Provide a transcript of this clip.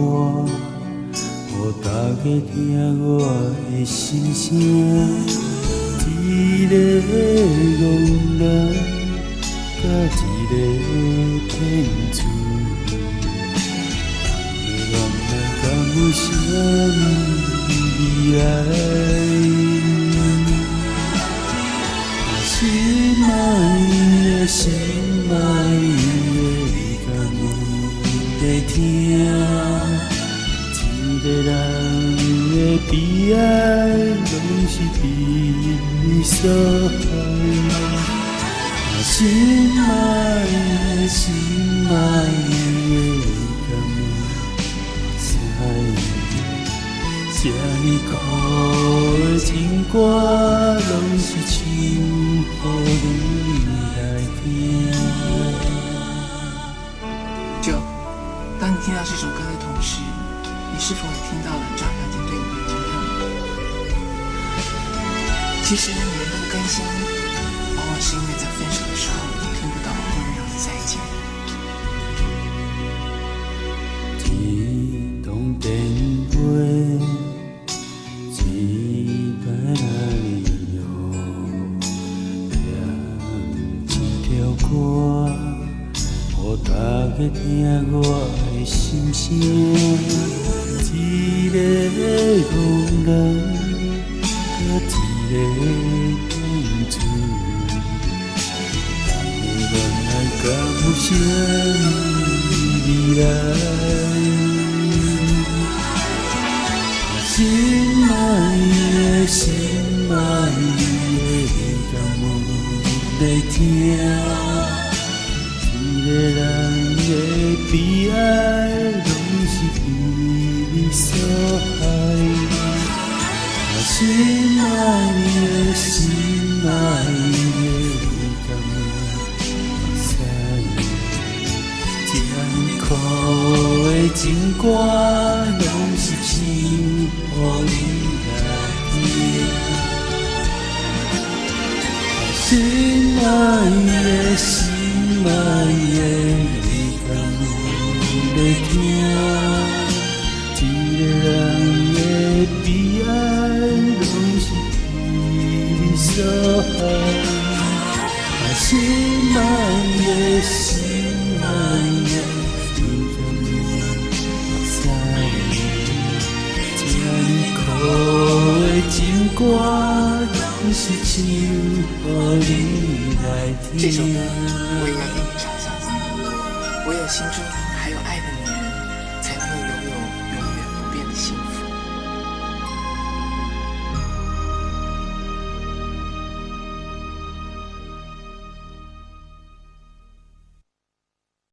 予大家聽我的心聲。一个戇人，佮一个騙子，談的戀愛敢有啥物未來？心愛的，心愛的，你敢有咧聽？一個人的悲哀，攏是被你所害。心愛的，心愛的，你敢有知？這呢苦的情歌，攏是唱予你來聽。九，當你聽到這首歌的同時，你是否也聽到了張小姐對你的遺憾？其實女人的不甘心，往往是因為在分手的時候聽不到溫柔的再見。一通電話，一段愛喲，念一條歌，予大家聽我的心聲。一個戇人，佮一個騙子，談的戀愛敢有啥物未來？心愛的，心愛的，你敢有咧聽？一個人的悲哀，攏是被你所害。心愛的，心愛的，你敢有知？這呢苦的情歌，攏是唱予你來聽。心愛的，心愛的，你敢有咧聽？一個人的悲哀，攏是被你所害。心愛的，心愛的，你敢有知？這呢苦的情歌，攏是唱予你來聽。這首歌我也要給你唱下子。唯有心中還有愛的你，